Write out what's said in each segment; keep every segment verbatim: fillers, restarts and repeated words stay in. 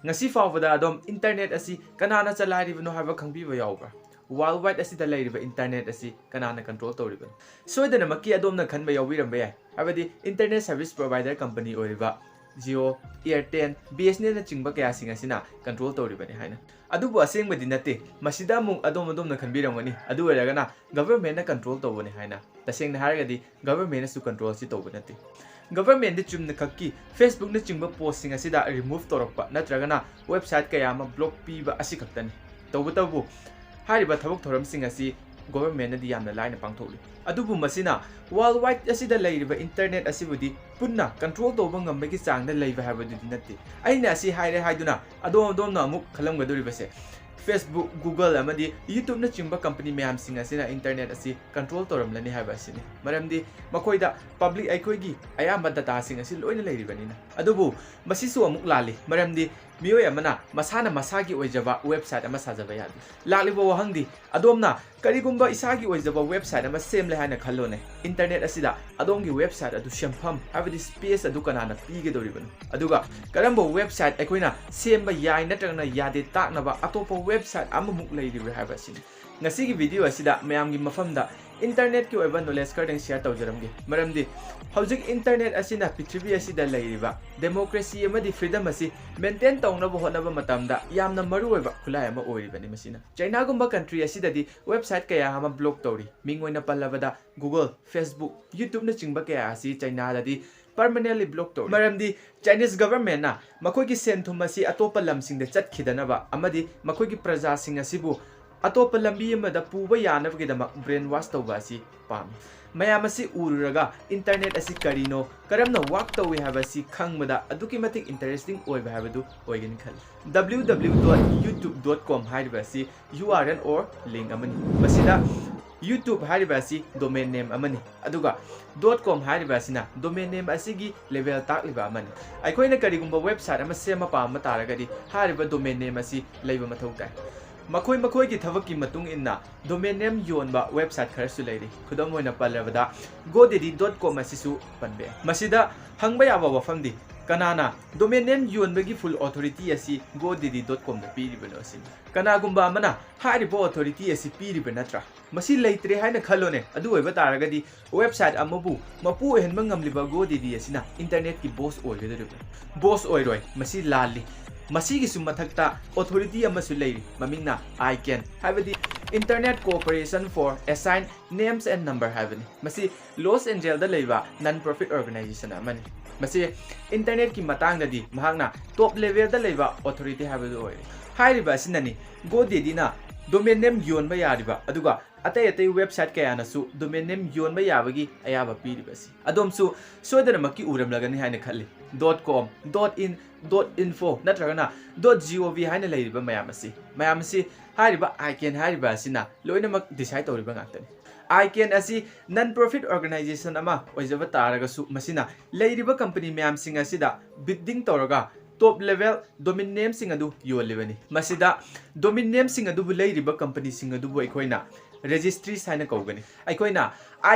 ꯉꯁꯤ ꯐꯥꯎꯕꯗ ꯑꯗꯣꯝ internet ꯑꯁꯤ ꯀꯅꯥꯅ ꯆꯂꯥꯏꯔꯤꯕꯅꯣ ꯍꯥꯏꯕ ꯈꯪꯕꯤꯕ ꯌꯥꯎꯕ꯭ꯔꯥ? Worldwide ꯑꯁꯤꯗ ꯂꯩꯔꯤꯕ internet ꯑꯁꯤ ꯀꯅꯥꯅ control ꯇꯧꯔꯤꯕꯅꯣ? ꯁꯣꯏꯗꯅꯃꯛꯀꯤ ꯑꯗꯣꯝꯅ ꯈꯟꯕ ꯌꯥꯎꯕꯤꯔꯝꯕ ꯌꯥꯏ, ꯍꯥꯏꯕꯗꯤ internet service provider company ꯑꯣꯏꯔꯤꯕ Jio, Airtel, B S N L ꯅꯆꯤꯡꯕ ꯀꯌꯥꯁꯤꯡ ꯑꯁꯤꯅ control ꯇꯧꯔꯤꯕꯅꯤ ꯍꯥꯏꯅ꯫ ꯑꯗꯨꯕꯨ ꯑꯁꯦꯡꯕꯗꯤ ꯅꯠꯇꯦ꯫ ꯃꯁꯤꯗ ꯑꯃꯨꯛ ꯑꯗꯣꯝ ꯑꯗꯣꯝꯅ ꯈꯟꯕꯤꯔꯝꯒꯅꯤ, ꯑꯗꯨ ꯑꯣꯏꯔꯒꯅ government ꯅ control ꯇꯧꯕꯅꯤ ꯍꯥꯏꯅ꯫ ꯇꯁꯦꯡꯅ ꯍꯥꯏꯔꯒꯗꯤ government ꯅꯁꯨ control ꯑꯁꯤ ꯇꯧꯕ ꯅꯠꯇꯦ꯫ Government ꯗꯤ ꯆꯨꯝꯅ ꯈꯛꯀꯤ Facebook ꯅꯆꯤꯡꯕ post ꯁꯤꯡ ꯑꯁꯤꯗ remove ꯇꯧꯔꯛꯄ ꯅꯠꯇ꯭ꯔꯒꯅ website ꯀꯌꯥ ꯑꯃ block ꯄꯤꯕ ꯑꯁꯤ ꯈꯛꯇꯅꯤ꯫ ꯇꯧꯕꯇꯕꯨ ꯍꯥꯏꯔꯤꯕ ꯊꯕꯛ ꯊꯧꯔꯝꯁꯤꯡ ꯑꯁꯤ government ꯅꯗꯤ ꯌꯥꯝꯅ ꯂꯥꯏꯅ ꯄꯥꯡꯊꯣꯛꯂꯤ꯫ ꯑꯗꯨꯕꯨ ꯃꯁꯤꯅ worldwide ꯑꯁꯤꯗ ꯂꯩꯔꯤꯕ internet ꯑꯁꯤꯕꯨꯗꯤ ꯄꯨꯟꯅ control ꯇꯧꯕ ꯉꯝꯕꯒꯤ ꯆꯥꯡꯗ ꯂꯩꯕ ꯍꯥꯏꯕꯗꯨꯗꯤ ꯅꯠꯇꯦ꯫ ꯑꯩꯅ ꯑꯁꯤ ꯍꯥꯏꯔꯦ ꯍꯥꯏꯗꯨꯅ ꯑꯗꯣꯝ ꯑꯗꯣꯝꯅ ꯑꯃꯨꯛ ꯈꯜꯂꯝꯒꯗꯧꯔꯤꯕꯁꯦ, Facebook, Google ꯑꯃꯗꯤ YouTube ꯅꯆꯤꯡꯕ company ꯃꯌꯥꯝꯁꯤꯡ ꯑꯁꯤꯅ internet ꯑꯁꯤ control ꯇꯧꯔꯝꯂꯅꯤ ꯍꯥꯏꯕ ꯑꯁꯤꯅꯤ꯫ ꯃꯔꯝꯗꯤ ꯃꯈꯣꯏꯗ public ꯑꯩꯈꯣꯏꯒꯤ ꯑꯌꯥꯝꯕ data ꯁꯤꯡ ꯑꯁꯤ ꯂꯣꯏꯅ ꯂꯩꯔꯤꯕꯅꯤꯅ꯫ ꯑꯗꯨꯕꯨ ꯃꯁꯤꯁꯨ ꯑꯃꯨꯛ ꯂꯥꯜꯂꯤ, ꯃꯔꯝꯗꯤ ꯃꯤꯑꯣꯏ ꯑꯃꯅ ꯃꯁꯥꯅ ꯃꯁꯥꯒꯤ ꯑꯣꯏꯖꯕ website ꯑꯃ ꯁꯥꯖꯕ ꯌꯥꯗꯦ꯫ ꯂꯥꯛꯂꯤꯕ ꯋꯥꯍꯪꯗꯤ, ꯑꯗꯣꯝꯅ ꯀꯔꯤꯒꯨꯝꯕ ꯏꯁꯥꯒꯤ ꯑꯣꯏꯖꯕ website ꯑꯃ ꯁꯦꯝꯂꯦ ꯍꯥꯏꯅ ꯈꯜꯂꯣꯅꯦ, internet ꯑꯁꯤꯗ ꯑꯗꯣꯝꯒꯤ website ꯑꯗꯨ ꯁꯦꯝꯐꯝ, ꯍꯥꯏꯕꯗꯤ space ꯑꯗꯨ ꯀꯅꯥꯅ ꯄꯤꯒꯗꯧꯔꯤꯕꯅꯣ? ꯑꯗꯨꯒ ꯀꯔꯝꯕ website ꯑꯩꯈꯣꯏꯅ ꯁꯦꯝꯕ ꯌꯥꯏ ꯅꯠꯇ꯭ꯔꯒꯅ ꯌꯥꯗꯦ ꯇꯥꯛꯅꯕ ꯑꯇꯣꯞꯄ website ꯑꯃꯃꯨꯛ ꯂꯩꯔꯤꯕ꯭ꯔꯥ ꯍꯥꯏꯕ ꯑꯁꯤꯅꯤ꯫ ꯉꯁꯤꯒꯤ video ꯑꯁꯤꯗ ꯃꯌꯥꯝꯒꯤ ꯃꯐꯝꯗ internet ꯀꯤ ꯑꯣꯏꯕ knowledge ꯈꯔꯗꯪ share ꯇꯧꯖꯔꯝꯒꯦ, ꯃꯔꯝꯗꯤ ꯍꯧꯖꯤꯛ internet ꯑꯁꯤꯅ ꯄ꯭ꯔꯤꯊꯤꯕꯤ ꯑꯁꯤꯗ ꯂꯩꯔꯤꯕ democracy ꯑꯃꯗꯤ freedom ꯑꯁꯤ maintain ꯇꯧꯅꯕ ꯍꯣꯠꯅꯕ ꯃꯇꯝꯗ ꯌꯥꯝꯅ ꯃꯔꯨꯑꯣꯏꯕ ꯈꯨꯠꯂꯥꯏ ꯑꯃ ꯑꯣꯏꯔꯤꯕꯅꯤ꯫ ꯃꯁꯤꯅ China ꯒꯨꯝꯕ country ꯑꯁꯤꯗꯗꯤ website ꯀꯌꯥ ꯑꯃ block ꯇꯧꯔꯤ꯫ ꯃꯤꯡ ꯑꯣꯏꯅ ꯄꯜꯂꯕꯗ Google, Facebook, YouTube ꯅꯆꯤꯡꯕ ꯀꯌꯥ ꯑꯁꯤ China ꯗꯗꯤ permanently block ꯇꯧꯔꯤ꯫ ꯃꯔꯝꯗꯤ Chinese government ꯅ ꯃꯈꯣꯏꯒꯤ ꯁꯦꯟ ꯊꯨꯝ ꯑꯁꯤ ꯑꯇꯣꯞꯄ ꯂꯝꯁꯤꯡꯗ ꯆꯠꯈꯤꯗꯅꯕ ꯑꯃꯗꯤ ꯃꯈꯣꯏꯒꯤ ꯄ꯭ꯔꯖꯥꯁꯤꯡ ꯑꯁꯤꯕꯨ ꯑꯇꯣꯞꯄ ꯂꯝꯕꯤ ꯑꯃꯗ ꯄꯨꯕ ꯌꯥꯅꯕꯒꯤꯗꯃꯛ brainwash ꯇꯧꯕ ꯑꯁꯤ ꯄꯥꯝꯃꯤ꯫ ꯃꯌꯥꯝ ꯑꯁꯤ ꯎꯔꯨꯔꯒ internet ꯑꯁꯤ ꯀꯔꯤꯅꯣ, ꯀꯔꯝꯅ work ꯇꯧꯏ ꯍꯥꯏꯕ ꯑꯁꯤ ꯈꯪꯕꯗ ꯑꯗꯨꯛꯀꯤ ꯃꯇꯤꯛ interesting ꯑꯣꯏꯕ ꯍꯥꯏꯕꯗꯨ ꯑꯣꯏꯒꯅꯤ ꯈꯜꯂꯤ꯫ W W W dot youtube dot com ꯍꯥꯏꯔꯤꯕ ꯑꯁꯤ U R L or link ꯑꯃꯅꯤ꯫ ꯃꯁꯤꯗ YouTube ꯍꯥꯏꯔꯤꯕ ꯑꯁꯤ domain name ꯑꯃꯅꯤ, ꯑꯗꯨꯒ dot com ꯍꯥꯏꯔꯤꯕ ꯑꯁꯤꯅ domain name ꯑꯁꯤꯒꯤ level ꯇꯥꯛꯂꯤꯕ ꯑꯃꯅꯤ꯫ ꯑꯩꯈꯣꯏꯅ ꯀꯔꯤꯒꯨꯝꯕ website ꯑꯃ ꯁꯦꯝꯕ ꯄꯥꯝꯕ ꯇꯥꯔꯒꯗꯤ ꯍꯥꯏꯔꯤꯕ domain name ꯑꯁꯤ ꯂꯩꯕ ꯃꯊꯧ ꯇꯥꯏ꯫ ꯃꯈꯣꯏ ꯃꯈꯣꯏꯒꯤ ꯊꯕꯛꯀꯤ ꯃꯇꯨꯡ ꯏꯟꯅ domain name ꯌꯣꯟꯕ website ꯈꯔꯁꯨ ꯂꯩꯔꯤ꯫ ꯈꯨꯗꯝ ꯑꯣꯏꯅ ꯄꯜꯂꯕꯗ GoDaddy dot com ꯑꯁꯤꯁꯨ ꯄꯟꯕ ꯌꯥꯏ꯫ ꯃꯁꯤꯗ ꯍꯪꯕ ꯌꯥꯕ ꯋꯥꯐꯝꯗꯤ, ꯀꯅꯥꯅ domain name ꯌꯣꯟꯕꯒꯤ full authority ꯑꯁꯤ godaddy dot com ꯗ ꯄꯤꯔꯤꯕꯅꯣ ꯑꯁꯤꯅꯤ꯫ ꯀꯅꯥꯒꯨꯝꯕ ꯑꯃꯅ ꯍꯥꯏꯔꯤꯕ authority ꯑꯁꯤ ꯄꯤꯔꯤꯕ ꯅꯠꯇ꯭ꯔꯥ? ꯃꯁꯤ ꯂꯩꯇ꯭ꯔꯦ ꯍꯥꯏꯅ ꯈꯜꯂꯣꯅꯦ꯫ ꯑꯗꯨ ꯑꯣꯏꯕ ꯇꯥꯔꯒꯗꯤ website ꯑꯃꯕꯨ ꯃꯄꯨ ꯑꯣꯏꯍꯟꯕ ꯉꯝꯂꯤꯕ godaddy ꯑꯁꯤꯅ internetꯀꯤ boss ꯑꯣꯏꯒꯗꯧꯔꯤꯕꯅꯤ꯫ Boss ꯑꯣꯏꯔꯣꯏ, ꯃꯁꯤ ꯂꯥꯜꯂꯤ꯫ ꯃꯁꯤꯒꯤꯁꯨ ꯃꯊꯛꯇ authority ꯑꯃꯁꯨ ꯂꯩꯔꯤ, ꯃꯃꯤꯡꯅ ICANN, ꯍꯥꯏꯕꯗꯤ Internet Corporation for Assigned Names and Number ꯍꯥꯏꯕꯅꯤ꯫ ꯃꯁꯤ Los Angelesꯗ ꯂꯩꯕ non profit organization ꯑꯃꯅꯤ꯫ ꯃꯁꯤ internetꯀꯤ ꯃꯇꯥꯡꯗꯗꯤ ꯃꯍꯥꯛꯅ top levelꯗ ꯂꯩꯕ authority ꯍꯥꯏꯕꯗꯨ ꯑꯣꯏꯔꯦ꯫ ꯍꯥꯏꯔꯤꯕ ꯑꯁꯤꯅꯅꯤ godaddyꯅ domain name ꯌꯣꯟꯕ ꯌꯥꯔꯤꯕ, ꯑꯗꯨꯒ ꯑꯇꯩ ꯑꯇꯩ website ꯀꯌꯥꯅꯁꯨ domain name ꯌꯣꯟꯕ ꯌꯥꯕꯒꯤ ꯑꯌꯥꯕ ꯄꯤꯔꯤꯕꯁꯤ꯫ ꯑꯗꯣꯝꯁꯨ ꯁꯣꯏꯗꯅꯃꯛꯀꯤ ꯎꯔꯝꯂꯒꯅꯤ ꯍꯥꯏꯅ ꯈꯜꯂꯤ꯫ Dot com, dot in, dot info ꯅꯠꯇ꯭ꯔꯒꯅ dot gov ꯍꯥꯏꯅ ꯂꯩꯔꯤꯕ ꯃꯌꯥꯝ ꯑꯁꯤ꯫ ꯃꯌꯥꯝ ꯑꯁꯤ ꯍꯥꯏꯔꯤꯕ ICANN ꯍꯥꯏꯔꯤꯕ ꯑꯁꯤꯅ ꯂꯣꯏꯅꯃꯛ decide ꯇꯧꯔꯤꯕ ꯉꯥꯛꯇꯅꯤ꯫ ICANN ꯑꯁꯤ non profit organization ꯑꯃ ꯑꯣꯏꯖꯕ ꯇꯥꯔꯒꯁꯨ, ꯃꯁꯤꯅ ꯂꯩꯔꯤꯕ company ꯃꯌꯥꯝꯁꯤꯡ ꯑꯁꯤꯗ bidding ꯇꯧꯔꯒ top level domain nameꯁꯤꯡ ꯑꯗꯨ ꯌꯣꯜꯂꯤꯕꯅꯤ꯫ ꯃꯁꯤꯗ domain nameꯁꯤꯡ ꯑꯗꯨꯕꯨ ꯂꯩꯔꯤꯕ companyꯁꯤꯡ ꯑꯗꯨꯕꯨ ꯑꯩꯈꯣꯏꯅ registries ꯍꯥꯏꯅ ꯀꯧꯒꯅꯤ꯫ ꯑꯩꯈꯣꯏꯅ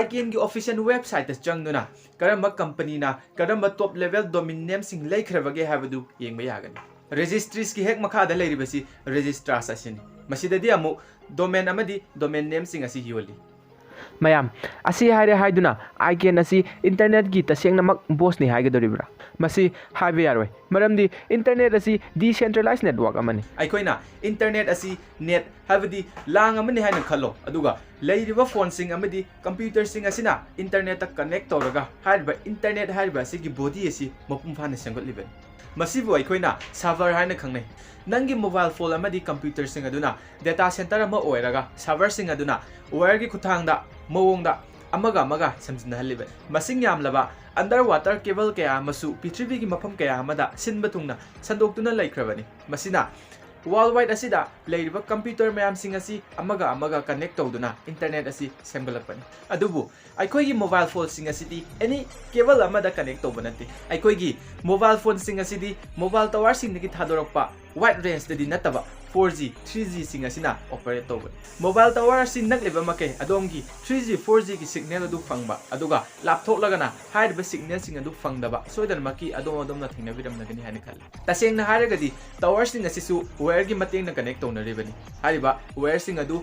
ICANNꯒꯤ official websiteꯇ ꯆꯪꯗꯨꯅ ꯀꯔꯝꯕ companyꯅ ꯀꯔꯝꯕ top level domain nameꯁꯤꯡ ꯂꯩꯈ꯭ꯔꯕꯒꯦ ꯍꯥꯏꯕꯗꯨ ꯌꯦꯡꯕ ꯌꯥꯒꯅꯤ꯫ Registriesꯀꯤ ꯍꯦꯛ ꯃꯈꯥꯗ ꯂꯩꯔꯤꯕꯁꯤ registrars ꯑꯁꯤꯅꯤ꯫ ꯃꯁꯤꯗꯗꯤ ꯑꯃꯨꯛ domain ꯑꯃꯗꯤ domain nameꯁꯤꯡ ꯑꯁꯤ ꯌꯣꯜꯂꯤ꯫ ꯃꯌꯥꯝ, ꯑꯁꯤ ꯍꯥꯏꯔꯦ ꯍꯥꯏꯗꯨꯅ ICANN ꯑꯁꯤ internetꯀꯤ ꯇꯁꯦꯡꯅꯃꯛ bossꯅꯤ ꯍꯥꯏꯒꯗꯧꯔꯤꯕ꯭ꯔꯥ? ꯃꯁꯤ ꯍꯥꯏꯕ ꯌꯥꯔꯣꯏ, ꯃꯔꯝꯗꯤ internet ꯑꯁꯤ decentralized network ꯑꯃꯅꯤ꯫ ꯑꯩꯈꯣꯏꯅ internet ꯑꯁꯤ net, ꯍꯥꯏꯕꯗꯤ ꯂꯥꯡ ꯑꯃꯅꯤ ꯍꯥꯏꯅ ꯈꯜꯂꯣ, ꯑꯗꯨꯒ ꯂꯩꯔꯤꯕ phoneꯁꯤꯡ ꯑꯃꯗꯤ computerꯁꯤꯡ ꯑꯁꯤꯅ internetꯇ connect ꯇꯧꯔꯒ ꯍꯥꯏꯔꯤꯕ internet ꯍꯥꯏꯔꯤꯕ ꯑꯁꯤꯒꯤ body ꯑꯁꯤ ꯃꯄꯨꯡ ꯐꯥꯅ ꯁꯦꯝꯒꯠꯂꯤꯕꯅꯤ꯫ ꯃꯁꯤꯕꯨ ꯑꯩꯈꯣꯏꯅ server ꯍꯥꯏꯅ ꯈꯪꯅꯩ꯫ ꯅꯪꯒꯤ mobile phone ꯑꯃꯗꯤ computerꯁꯤꯡ ꯑꯗꯨꯅ data center ꯑꯃ ꯑꯣꯏꯔꯒ serverꯁꯤꯡ ꯑꯗꯨꯅ wireꯒꯤ ꯈꯨꯠꯊꯥꯡꯗ ꯃꯑꯣꯡꯗ ꯑꯃꯒ ꯑꯃꯒ ꯁꯝꯖꯤꯟꯅꯍꯜꯂꯤꯕꯅꯤ꯫ ꯃꯁꯤꯡ ꯌꯥꯝꯂꯕ underwater cable ꯀꯌꯥ ꯑꯃꯁꯨ ꯄ꯭ꯔꯤꯊꯤꯕꯤꯒꯤ ꯃꯐꯝ ꯀꯌꯥ ꯑꯃꯗ ꯁꯤꯟꯕ ꯊꯨꯡꯅ ꯁꯟꯗꯣꯛꯇꯨꯅ ꯂꯩꯈ꯭ꯔꯕꯅꯤ꯫ ꯃꯁꯤꯅ worldwide ꯑꯁꯤꯗ ꯂꯩꯔꯤꯕ computer ꯃꯌꯥꯝꯁꯤꯡ ꯑꯁꯤ ꯑꯃꯒ ꯑꯃꯒ connect ꯇꯧꯗꯨꯅ internet ꯑꯁꯤ ꯁꯦꯝꯒꯠꯂꯛꯄꯅꯤ꯫ ꯑꯗꯨꯕꯨ ꯑꯩꯈꯣꯏꯒꯤ mobile phoneꯁꯤꯡ ꯑꯁꯤꯗꯤ any cable ꯑꯃꯗ connect ꯇꯧꯕ ꯅꯠꯇꯦ꯫ ꯑꯩꯈꯣꯏꯒꯤ mobile phoneꯁꯤꯡ ꯑꯁꯤꯗꯤ mobile towerꯁꯤꯡꯗꯒꯤ ꯊꯥꯗꯣꯔꯛꯄ wide rangeꯇꯗꯤ ꯅꯠꯇꯕ, four G, three G ꯁꯤꯡ ꯑꯁꯤꯅ operate ꯇꯧꯕꯅꯤ꯫ Mobile tower ꯑꯁꯤ ꯅꯛꯂꯤꯕ ꯃꯈꯩ ꯑꯗꯣꯝꯒꯤ three G, four G ꯒꯤ signal ꯑꯗꯨ ꯐꯪꯕ, ꯑꯗꯨꯒ ꯂꯥꯞꯊꯣꯛꯂꯒꯅ ꯍꯥꯏꯔꯤꯕ signal ꯁꯤꯡ ꯑꯗꯨ ꯐꯪꯗꯕ ꯁꯣꯏꯗꯅꯃꯛꯀꯤ ꯑꯗꯣꯝ ꯑꯗꯣꯝꯅ ꯊꯦꯡꯅꯕꯤꯔꯝꯂꯒꯅꯤ ꯍꯥꯏꯅ ꯈꯜꯂꯤ꯫ ꯇꯁꯦꯡꯅ ꯍꯥꯏꯔꯒꯗꯤ tower ꯁꯤꯡ ꯑꯁꯤꯁꯨ wire ꯒꯤ ꯃꯇꯦꯡꯅ connect ꯇꯧꯅꯔꯤꯕꯅꯤ꯫ ꯍꯥꯏꯔꯤꯕ wire ꯁꯤꯡ ꯑꯗꯨ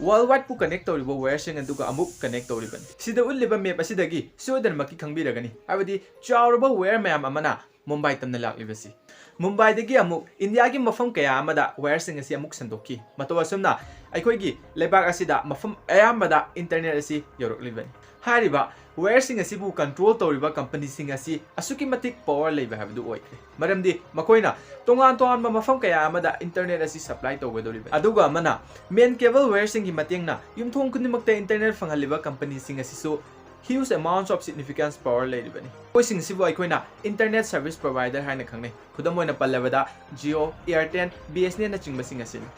worldwide ꯄꯨ connect ꯇꯧꯔꯤꯕ wire ꯁꯤꯡ ꯑꯗꯨꯒ ꯑꯃꯨꯛ connect ꯇꯧꯔꯤꯕꯅꯤ꯫ ꯁꯤꯗ ꯎꯠꯂꯤꯕ map ꯑꯁꯤꯗꯒꯤ ꯁꯣꯏꯗꯅꯃꯛꯀꯤ ꯈꯪꯕꯤꯔꯒꯅꯤ, ꯍꯥꯏꯕꯗꯤ ꯆꯥꯎꯔꯕ wire ꯃꯌꯥꯝ ꯑꯃꯅ ꯃꯨꯝꯕꯥꯏ ꯇꯝꯅ ꯂꯥꯛꯂꯤꯕꯁꯤ꯫ ꯃꯨꯝꯕꯥꯏꯗꯒꯤ ꯑꯃꯨꯛ ꯏꯟꯗꯤꯌꯥꯒꯤ ꯃꯐꯝ ꯀꯌꯥ ꯑꯃꯗ wire ꯁꯤꯡ ꯑꯁꯤ ꯑꯃꯨꯛ ꯁꯟꯗꯣꯛꯈꯤ꯫ ꯃꯇꯧ ꯑꯁꯨꯝꯅ ꯑꯩꯈꯣꯏꯒꯤ ꯂꯩꯕꯥꯛ ꯑꯁꯤꯗ ꯃꯐꯝ ꯑꯌꯥꯝꯕꯗ internet ꯑꯁꯤ ꯌꯧꯔꯛꯂꯤꯕꯅꯤ꯫ ꯍꯥꯏꯔꯤꯕ wire ꯁꯤꯡ ꯑꯁꯤꯕꯨ control ꯇꯧꯔꯤꯕ company ꯁꯤꯡ ꯑꯁꯤ ꯑꯁꯨꯛꯀꯤ ꯃꯇꯤꯛ power ꯂꯩꯕ ꯍꯥꯏꯕꯗꯨ ꯑꯣꯏꯈ꯭ꯔꯦ, ꯃꯔꯝꯗꯤ ꯃꯈꯣꯏꯅ ꯇꯣꯉꯥꯟ ꯇꯣꯉꯥꯟꯕ ꯃꯐꯝ ꯀꯌꯥ ꯑꯃꯗ internet ꯑꯁꯤ supply ꯇꯧꯒꯗꯧꯔꯤꯕꯅꯤ꯫ ꯑꯗꯨꯒ ꯑꯃꯅ, main cable wire ꯁꯤꯡꯒꯤ ꯃꯇꯦꯡꯅ ꯌꯨꯝꯊꯣꯡ ꯈꯨꯗꯤꯡꯃꯛꯇ internet ꯐꯪꯍꯜꯂꯤꯕ company ꯁꯤꯡ ꯑꯁꯤꯁꯨ huge amounts of significance power ꯂꯩꯔꯤꯕꯅꯤ꯫ ꯃꯈꯣꯏꯁꯤꯡ ꯑꯁꯤꯕꯨ ꯑꯩꯈꯣꯏꯅ internet service provider ꯍꯥꯏꯅ ꯈꯪꯅꯩ꯫ ꯈꯨꯗꯝ ꯑꯣꯏꯅ ꯄꯜꯂꯕꯗ Jio, Airtel, B S N L ꯅꯆꯤꯡꯕꯁꯤꯡ ꯑꯁꯤꯅꯤ꯫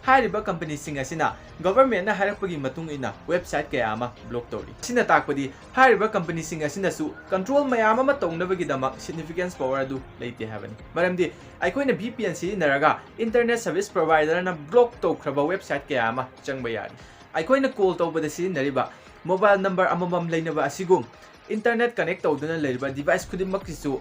ꯍꯥꯏꯔꯤꯕ company ꯁꯤꯡ ꯑꯁꯤꯅ government ꯅ ꯍꯥꯏꯔꯛꯄꯒꯤ ꯃꯇꯨꯡ ꯏꯟꯅ website ꯀꯌꯥ ꯑꯃ block ꯇꯧꯔꯤ꯫ ꯁꯤꯅ ꯇꯥꯛꯄꯗꯤ ꯍꯥꯏꯔꯤꯕ company ꯁꯤꯡ ꯑꯁꯤꯅꯁꯨ control ꯃꯌꯥꯝ ꯑꯃ ꯇꯧꯅꯕꯒꯤꯗꯃꯛ significance power ꯑꯗꯨ ꯂꯩꯇꯦ ꯍꯥꯏꯕꯅꯤ꯫ ꯃꯔꯝꯗꯤ ꯑꯩꯈꯣꯏꯅ V P N ꯁꯤꯖꯤꯟꯅꯔꯒ internet service provider ꯅ block ꯇꯧꯈ꯭ꯔꯕ website ꯀꯌꯥ ꯑꯃ ꯆꯪꯕ ꯌꯥꯔꯤ꯫ ꯑꯩꯈꯣꯏꯅ call ꯇꯧꯕꯗ ꯁꯤꯖꯤꯟꯅꯔꯤꯕ mobile number ꯑꯃꯃꯝ ꯂꯩꯅꯕ ꯑꯁꯤꯒꯨꯝ, internet connect ꯇꯧꯗꯨꯅ ꯂꯩꯔꯤꯕ device ꯈꯨꯗꯤꯡꯃꯛꯀꯤꯁꯨ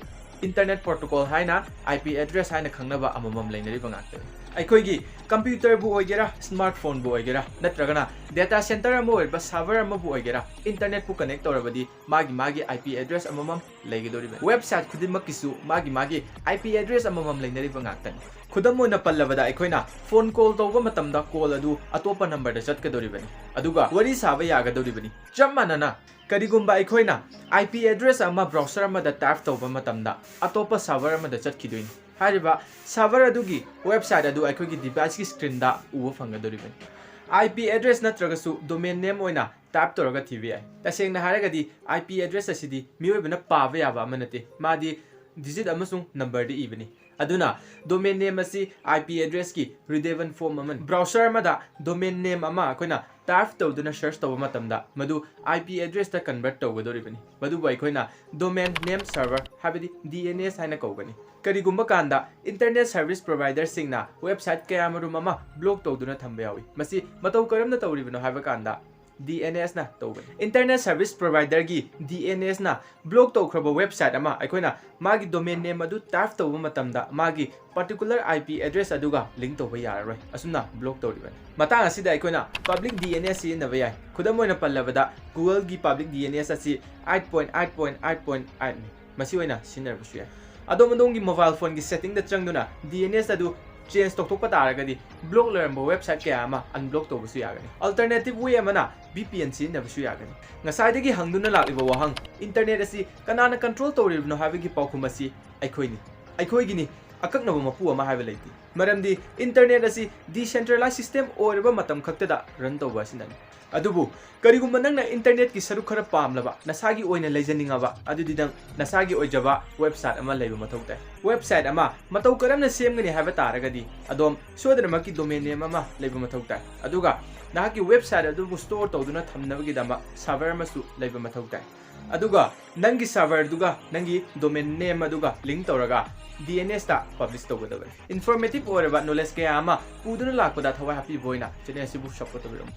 internet protocol ꯍꯥꯏꯅ I P address ꯍꯥꯏꯅ ꯈꯪꯅꯕ ꯑꯃꯃꯝ ꯂꯩꯅꯔꯤꯕ ꯉꯥꯛꯇꯅꯤ꯫ ꯑꯩꯈꯣꯏꯒꯤ computer ꯕꯨ ꯑꯣꯏꯒꯦꯔꯥ, smartphone ꯕꯨ ꯑꯣꯏꯒꯦꯔꯥ, ꯅꯠꯇ꯭ꯔꯒꯅ data center ꯑꯃ ꯑꯣꯏꯔꯤꯕ server ꯑꯃꯕꯨ ꯑꯣꯏꯒꯦꯔꯥ, internet ꯄꯨ connect ꯇꯧꯔꯕꯗꯤ ꯃꯥꯒꯤ ꯃꯥꯒꯤ I P address ꯑꯃꯃꯝ ꯂꯩꯒꯗꯧꯔꯤꯕꯅꯤ꯫ Website ꯈꯨꯗꯤꯡꯃꯛꯀꯤꯁꯨ ꯃꯥꯒꯤ ꯃꯥꯒꯤ I P address ꯑꯃꯃꯝ ꯂꯩꯅꯔꯤꯕ ꯉꯥꯛꯇꯅꯤ꯫ ꯈꯨꯗꯝ ꯑꯣꯏꯅ ꯄꯜꯂꯕꯗ, ꯑꯩꯈꯣꯏꯅ phone call ꯇꯧꯕ ꯃꯇꯝꯗ call ꯑꯗꯨ ꯑꯇꯣꯞꯄ number ꯗ ꯆꯠꯀꯗꯧꯔꯤꯕꯅꯤ, ꯑꯗꯨꯒ ꯋꯥꯔꯤ ꯁꯥꯕ ꯌꯥꯒꯗꯧꯔꯤꯕꯅꯤ꯫ ꯆꯞ ꯃꯥꯟꯅꯅ, ꯀꯔꯤꯒꯨꯝꯕ ꯑꯩꯈꯣꯏꯅ I P address ꯑꯃ browser ꯑꯃꯗ type ꯇꯧꯕ ꯃꯇꯝꯗ, ꯑꯇꯣꯞꯄ server ꯑꯃꯗ ꯆꯠꯈꯤꯗꯣꯏꯅꯤ꯫ ꯍꯥꯏꯔꯤꯕ server ꯑꯗꯨꯒꯤ website ꯑꯗꯨ ꯑꯩꯈꯣꯏꯒꯤ device ꯀꯤ screen ꯗ ꯎꯕ ꯐꯪꯒꯗꯧꯔꯤꯕꯅꯤ꯫ I P address ꯅꯠꯇ꯭ꯔꯒꯁꯨ domain name ꯑꯣꯏꯅ type ꯇꯧꯔꯒ ꯊꯤꯕ ꯌꯥꯏ꯫ ꯇꯁꯦꯡꯅ ꯍꯥꯏꯔꯒꯗꯤ, I P address ꯑꯁꯤꯗꯤ ꯃꯤꯑꯣꯏꯕꯅ ꯄꯥꯕ ꯌꯥꯕ ꯑꯃ ꯅꯠꯇꯦ, ꯃꯥꯗꯤ digit ꯑꯃꯁꯨꯡ number ꯗ ꯏꯕꯅꯤ꯫ ꯑꯗꯨꯅ, domain name ꯑꯁꯤ I P address ꯀꯤ relevant form ꯑꯃꯅꯤ꯫ Browser ꯑꯃꯗ domain name ꯑꯃ ꯑꯩꯈꯣꯏꯅ type ꯇꯧꯗꯨꯅ search ꯇꯧꯕ ꯃꯇꯝꯗ ꯃꯗꯨ IP addressꯇ convert ꯇꯧꯒꯗꯧꯔꯤꯕꯅꯤ꯫ ꯃꯗꯨꯕꯨ ꯑꯩꯈꯣꯏꯅ domain name server, ꯍꯥꯏꯕꯗꯤ DNS ꯍꯥꯏꯅ ꯀꯧꯒꯅꯤ꯫ ꯀꯔꯤꯒꯨꯝꯕ ꯀꯥꯟꯗ internet service providerꯁꯤꯡꯅ website ꯀꯌꯥꯃꯔꯨꯝ ꯑꯃ block ꯇꯧꯗꯨꯅ ꯊꯝꯕ ꯌꯥꯎꯏ꯫ ꯃꯁꯤ ꯃꯇꯧ ꯀꯔꯝꯅ ꯇꯧꯔꯤꯕꯅꯣ ꯍꯥꯏꯕ ꯀꯥꯟꯗ DNSꯅ ꯇꯧꯕꯅꯤ꯫ Internet service providerꯒꯤ DNSꯅ block ꯇꯧꯈ꯭ꯔꯕ website ꯑꯃ ꯑꯩꯈꯣꯏꯅ ꯃꯥꯒꯤ domain name ꯑꯗꯨ type ꯇꯧꯕ ꯃꯇꯝꯗ ꯃꯥꯒꯤ particular IP address ꯑꯗꯨꯒ link ꯇꯧꯕ ꯌꯥꯔꯔꯣꯏ꯫ ꯑꯁꯨꯝꯅ block ꯇꯧꯔꯤꯕꯅꯤ꯫ ꯃꯇꯥꯡ ꯑꯁꯤꯗ ꯑꯩꯈꯣꯏꯅ public DNS ꯁꯤꯖꯤꯟꯅꯕ ꯌꯥꯏ꯫ ꯈꯨꯗꯝ ꯑꯣꯏꯅ ꯄꯜꯂꯕꯗ Googleꯒꯤ public DNS ꯑꯁꯤ eight point eight point eight point eight ꯅꯤ꯫ ꯃꯁꯤ ꯑꯣꯏꯅ ꯁꯤꯖꯤꯟꯅꯔꯕꯁꯨ ꯌꯥꯏ꯫ ꯑꯗꯣꯝ ꯑꯗꯣꯝꯒꯤ mobile phoneꯒꯤ settingꯗ ꯆꯪꯗꯨꯅ DNS ꯑꯗꯨ change ꯇꯧꯊꯣꯛꯄ ꯇꯥꯔꯒꯗꯤ block ꯂꯩꯔꯝꯕ website ꯀꯌꯥ ꯑꯃ unblock ꯇꯧꯕꯁꯨ ꯌꯥꯒꯅꯤ꯫ Alternative way ꯑꯃꯅ VPN ꯁꯤꯖꯤꯟꯅꯕꯁꯨ ꯌꯥꯒꯅꯤ꯫ ꯉꯁꯥꯏꯗꯒꯤ ꯍꯪꯗꯨꯅ ꯂꯥꯛꯂꯤꯕ ꯋꯥꯍꯪ, internet ꯑꯁꯤ ꯀꯅꯥꯅ control ꯇꯧꯔꯤꯕꯅꯣ ꯍꯥꯏꯕꯒꯤ ꯄꯥꯎꯈꯨꯝ ꯑꯁꯤ ꯑꯩꯈꯣꯏꯅꯤ꯫ ꯑꯩꯈꯣꯏꯒꯤꯅꯤ꯫ ꯑꯀꯛꯅꯕ ꯃꯄꯨ ꯑꯃ ꯍꯥꯏꯕ ꯂꯩꯇꯦ꯫ ꯃꯔꯝꯗꯤ internet ꯑꯁꯤ decentralized system ꯑꯣꯏꯔꯕ ꯃꯇꯝ ꯈꯛꯇꯗ run ꯇꯧꯕ ꯑꯁꯤꯅꯅꯤ꯫ ꯑꯗꯨꯕꯨ ꯀꯔꯤꯒꯨꯝꯕ ꯅꯪꯅ internetꯀꯤ ꯁꯔꯨꯛ ꯈꯔ ꯄꯥꯝꯂꯕ, ꯅꯁꯥꯒꯤ ꯑꯣꯏꯅ ꯂꯩꯖꯅꯤꯡꯉꯕ, ꯑꯗꯨꯗꯤ ꯅꯪ ꯅꯁꯥꯒꯤ ꯑꯣꯏꯖꯕ website ꯑꯃ ꯂꯩꯕ ꯃꯊꯧ ꯇꯥꯏ꯫ Website ꯑꯃ ꯃꯇꯧ ꯀꯔꯝꯅ ꯁꯦꯝꯒꯅꯤ ꯍꯥꯏꯕ ꯇꯥꯔꯒꯗꯤ ꯑꯗꯣꯝ ꯁꯣꯏꯗꯅꯃꯛꯀꯤ domain name ꯑꯃ ꯂꯩꯕ ꯃꯊꯧ ꯇꯥꯏ꯫ ꯑꯗꯨꯒ ꯅꯍꯥꯛꯀꯤ website ꯑꯗꯨꯕꯨ store ꯇꯧꯗꯨꯅ ꯊꯝꯅꯕꯒꯤꯗꯃꯛ server ꯑꯃꯁꯨ ꯂꯩꯕ ꯃꯊꯧ ꯇꯥꯏ꯫ ꯑꯗꯨꯒ ꯅꯪꯒꯤ serverꯗꯨꯒ ꯅꯪꯒꯤ domain name ꯑꯗꯨꯒ link ꯇꯧꯔꯒ DNSꯇ publish ꯇꯧꯒꯗꯕꯅꯤ꯫ Informative ꯑꯣꯏꯔꯕ knowledge ꯀꯌꯥ ꯑꯃ ꯄꯨꯗꯨꯅ ꯂꯥꯛꯄꯗ ꯊꯋꯥꯏ ꯍꯥꯞꯄꯤꯕ ꯑꯣꯏꯅ channel ꯑꯁꯤꯕꯨ support ꯇꯧꯕꯤꯔꯝꯃꯨ꯫